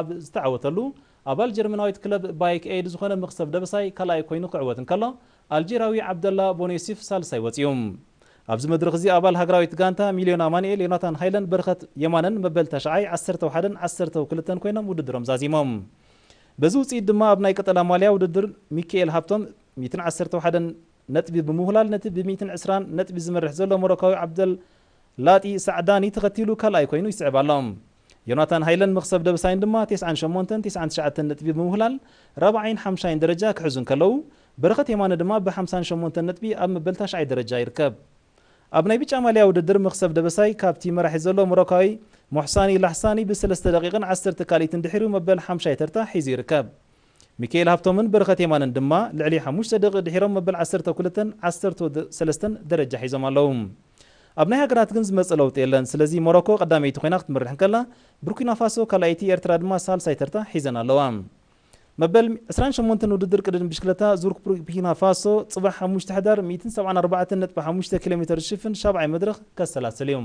ኣብ ዝተዓወተሉ፣ ኣባል ጀርመናዊት ክለብ ባይክ ኤድ ዝኾነ መኽሰብ ደበሳይ ካልኣይ ኮይኑ ክዕወት እንከሎ፣ ኣልጀራዊ ዓብደላ ቦኔሲፍ ሳልሳይ ወጺኡ። ኣብዚ መድረኽ እዚ ኣባል ሃገራዊት ጋንታ ሚልዮን ኣማኑኤል፣ ዮናታን ሃይለን፣ በረኸት የማነን መበል ተሽዓይ፣ ዓሰርተ ሓደን ዓሰርተ ክልተን ኮይኖም ውድድሮም ዛዚሞም። በዚ ውጽኢት ድማ ኣብ ናይ ቀጠላ ማልያ ውድድር ሚካኤል ሃብቶም ሚእትን ዓሰርተ ሓደን ነጥቢ ብምውህላል ነቲ ብሚእትን ዕስራን ነጥቢ ዝመርሕ ዘሎ ሞሮካዊ ዓብደል ላጢ ሳዕዳኒ ተኸቲሉ ካልኣይ ኮይኑ ይስዕብ ኣሎ። ዮናታን ሃይለን መኽሰብ ደበሳይን ድማ ተስዓን ሸሞንተን ተስዓን ትሽዓተን ነጥቢ ብምውህላል ራብዓይን ሓምሻይን ደረጃ ክሕዙ እንከለዉ፣ በረኸት የማነ ድማ ብሓምሳን ሸሞንተን ነጥቢ ኣብ መበል ታሽዓይ ደረጃ ይርከብ። ኣብ ናይ ብጫ ማልያ ውድድር መኽሰብ ደበሳይ ካብቲ መራሒ ዘሎ ሞሮካዊ ሞሕሳኒ ላሕሳኒ ብሰለስተ ደቂቕን ዓሰርተ ካልኢትን ድሒሩ መበል ሓምሻይ ተርታ ሒዙ ይርከብ። ሚካኤል ሃብቶምን በረኸት የማነን ድማ ልዕሊ ሓሙሽተ ደቂቕ ድሒሮም መበል ዓሰርተ ክልተን ዓሰርተ ሰለስተን ደረጃ ሒዞም ኣለዉ። ኣብ ናይ ሃገራት ግን ዝመጸ ለውጢ የለን። ስለዚ ሞሮኮ ቀዳመይቲ ኮይና ክትመርሕ እንከላ፣ ቡርኪና ፋሶ ካልኣይቲ፣ ኤርትራ ድማ ሳልሳይ ተርታ ሒዘን ኣለዋ። መበል ዕስራን ሸሞንተን ውድድር ቅድድም ብሽክለታ ዙር ቡርኪና ፋሶ ጽባሕ ሓሙሽተ ሕዳር ሚእትን ሰብዓን ኣርባዕተን ነጥቢ ሓሙሽተ ኪሎ ሜትር ዝሽፍን ሻብዓይ መድረኽ ከሰላስል እዩ።